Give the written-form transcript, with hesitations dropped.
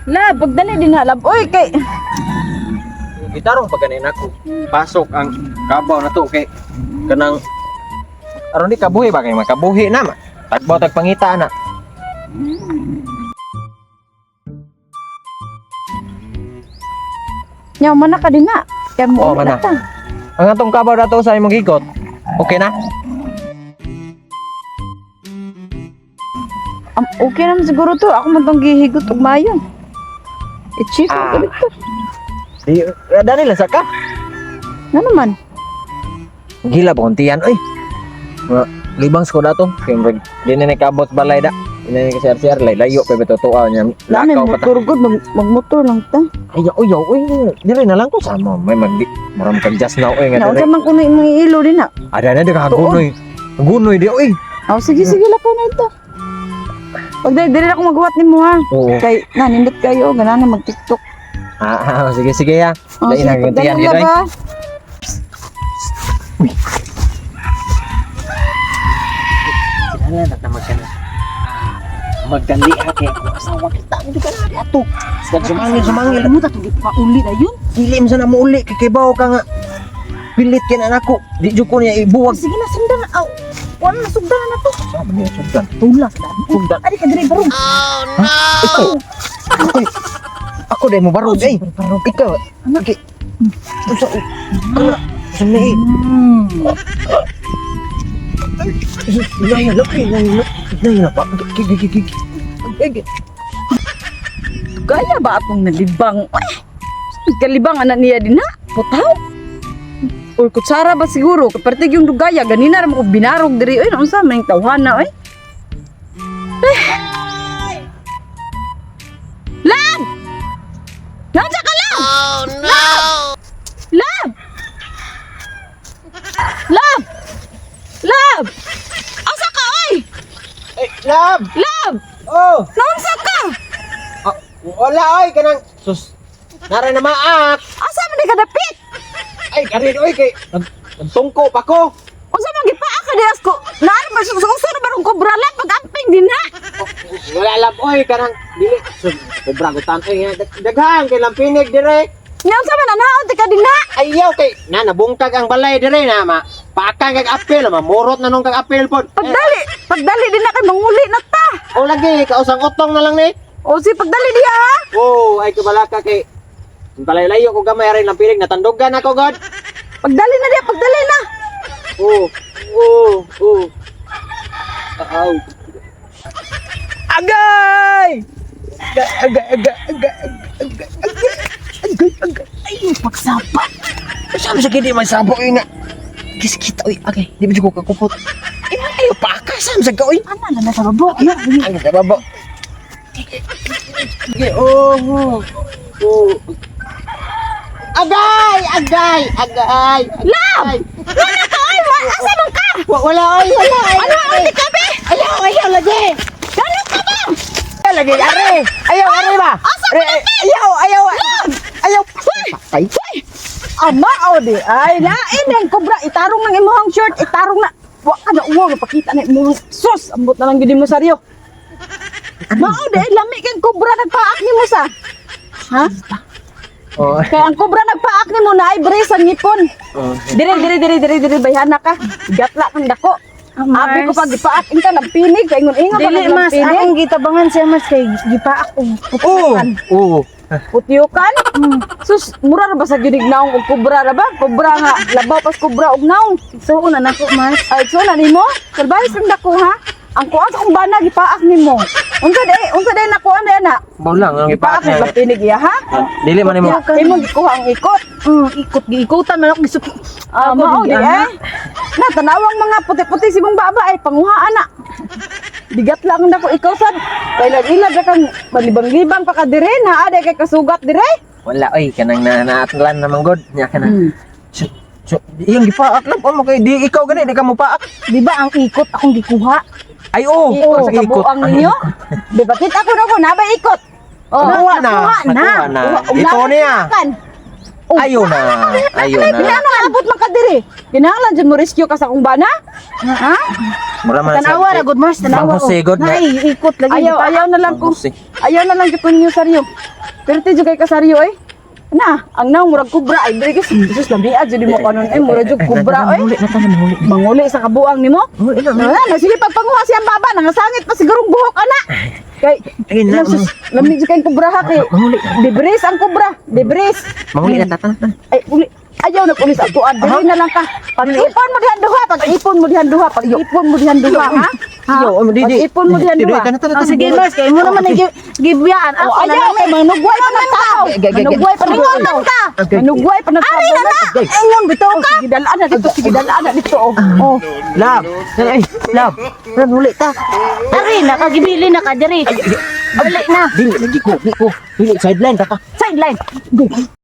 La, pagdali din ha, lab. Oy, kay Gitarong pa ganin ako. Pasok ang kabaw na to kay kanang aron di kabuhi ba kay makabuhi na ma. Tagbaw tag pangita na. Nya man na ka din na. Kaya mo Oo, uli mana. na ta. Ang atong kabaw dato sa imong gigot. Okay na? Okay naman siguro to. Ako man tong gihigot og mayo. I-check ko dito. Di dani lang sa ka. Nga naman. Gila ba kuntian oy. Mga libang sa ko dato. Kay murag di na nakabot balay da. Di na ni CR lay layo pa bitutuaw niya. Lami Lakaw pa ta. motor gud, magmotor lang ta. Ay oy oy diri na lang ko sama. May mag murag kag just now oy nga Nya diri. unsa man kuno imong ilo din na. Ada na di ka gunoy. Gunoy di oy. Aw, sige sige lakaw na ito. Pag dali dili na ako maghuwat nimo ha. Oo. Kay na nindot kayo ganahan na mag-TikTok. Ah, sige sige ya. Oh, Dai sige, na kuntian pagdali di lab, ha. Kinahanglan na magkana. Magdali ha kay ako asawa kita. Hindi ka na ato. Sa sumangil sumangil. Mo ta tugit pa uli na yun. Dili mo sana mo uli kay kibaw ka nga. Pilit kay na nako. Di jud ko niya ibuwag. Sige na sundan na. Aw, wala na sugdan na to. Sabi niya sugdan. Tulas na. Sugdan. Ari ka diri barong. Ikaw. Ako. Ako dai mo barog ay. Ikaw. Anak. Unsa? Ana. Sa ni. Naya na naya na. Naya na pa. Gigi gigi. Gigi. Gaya ba atong nalibang? Ay, kalibang anak niya din ha? Putaw. Or kutsara ba siguro? Kapertig yung dugaya, ganina ra mo ko binarog diri. Oy, naunsa man yung tawhana oy. Eh. Lab! Nandiyan ka, Lab! Oh, no! Lab! Lab! Lab! Asa ka, oy? Ay, love. Lab! Oh. Naunsa ka? Ah, wala oy kanang sus. Nara na maak. Asa man di ka dapit? Ay, karin oy kay nagtungko pa ko. Unsa man gipaa ka diras ko? Naa ba sa uso na barong kobra lang pag-amping din ha? Wala lab oy kanang dili sus kobra gutan oy nga daghan kay lampinig dire. Nya unsa man anaon ti ka din ha? Ayaw kay na nabungkag ang balay dire na ma. Paakang kag apel mamurot na nung kag apel pod. Pagdali, pagdali din na kay manguli na ta. O lagi kausang utong na lang ni. O si pagdali diya ha? Oh, ay kabalaka kay Balay-layo ko gamay rin lampinig natandugan ako god. Pagdali na diya, pagdali na. Oh, oh, oh. Aw. Agay! Agay, agay, agay, agay, agay, agay, agay, agay. Ay, pagsapa. Sabi sa kini may sabo oy nga. Kiskita oy, agay. Di ba ko kakupot? Ay, ayo pa ka sam sa ka oy. Ana na sa babo. Ano? Ay, kababo. Sige, oh, oh. Oh. Agay, agay, agay. Lab! Wala ka oy, asa man ka? Wala oy, wala. Ano ang ti ka be? Ayaw, ayaw lagi. Gano ka ba? Lagi, are. Ayaw, are ba? Asa Are, ayaw, ayaw. Ayaw. Patay. Ama o di. Ay, lain ang kobra itarong ng imong shirt, itarong na. Wa ka na uwa mapakita na imong sus. Ambot na lang gid mo saryo. Mao di lami kang kobra nagpaak nimo sa. Ha? Oh. Kaya ang kobra nagpaak nimo na ay brace ang ngipon. Oh. Dire dire dire dire dire bayhana ka. Gatla kang dako. Abi ko pag ipaak inta lampinig kay ingon-ingon pa Dili mas lampinig. akong gitabangan siya mas kay gipaak og Oh. Oh. Putyukan. Sus, mura ra ba sa ginig naong og kobra ra ba? Kobra nga labaw pas kobra og naong. So una nako mas. Ay, so na nimo? Salbahis kang dako ha. Ang kuan sa kong bana gipaak nimo. Unsa day nakuan day ana? Bao lang ang Gipaak ipaak ni niya. lampinig iya ha. Dili man nimo. Imo gikuha ang ikot. Ikot giikutan man ako gisup. Ah, mao di eh. Na tanawang mga puti-puti si mong baba ay panguhaan na. Bigat lang nako ikaw sad. Kailan ra kang malibang-libang pa ka dire na aday kay kasugat dire. Wala oy kanang na naatlan naman god nya kana. So, so, iyang gipaak lang mo kay di ikaw gani di ka mo paak. Di ba ang ikot akong gikuha? Ay oh, Ikot sa ang ikot. kabuang ninyo. Di ba kita ko na ko na ba ikot? Oh, Nakuha na. Nakuha na. Nakuha na. Ug Ito naman niya. pilakan. Oh, Ayaw na. Ayaw na. Kinahanglan abot man ka dire. Kinahanglan jud mo rescue ka sa akong bana? Ha? Mura man sa- Tanawa ra good mas tanawa. Mang Jose, good na. Nay, ikot lagi. Ayaw, ayaw na lang ko. Mang Jose. Ayaw na lang jud ko ninyo saryo. Pero ti jud kay kasaryo eh. Na, ang naong murag kubra ay diri kasi Jesus lamia jud mo kanon ay murag jud kubra oy. Manguli na ta, manguli. Manguli sa kabuang nimo. Manguli na. Na, na sige pagpanguha siyang baba nangasangit pa sigurong buhok ana. Kay Ay, na, na, sus, lami jud kay kubra ha kay. Manguli. Debris ang kubra, debris. Manguli na ta, ta, ta. Ay, uli. Ayaw na pulis ako. Dili na lang ka. Pag-ipon mo dihan duha, pag-ipon mo dihan duha, pag-ipon mo dihan duha, ha? Ha? Yo, di, di. Pag-ipon mo dihan Di, di, duha. tana, tana, Oh, tana. sige, Mars, kay mo naman ang gibiyaan. Oh, Ako na ayaw lang. kay manugway pa nagtao. Manugway pa nagtao. Okay. Manugway pa nagtao. Ari na na. Ingon bitaw ka. Sige dalaan na dito, sige dalaan na dito. Oh. Oh. Love. Ay, love. Love, muli ta. Ari na kagibili na ka diri. Dali na. Dili, lagi ko, di ko. Dili, sideline ta ka. Sideline.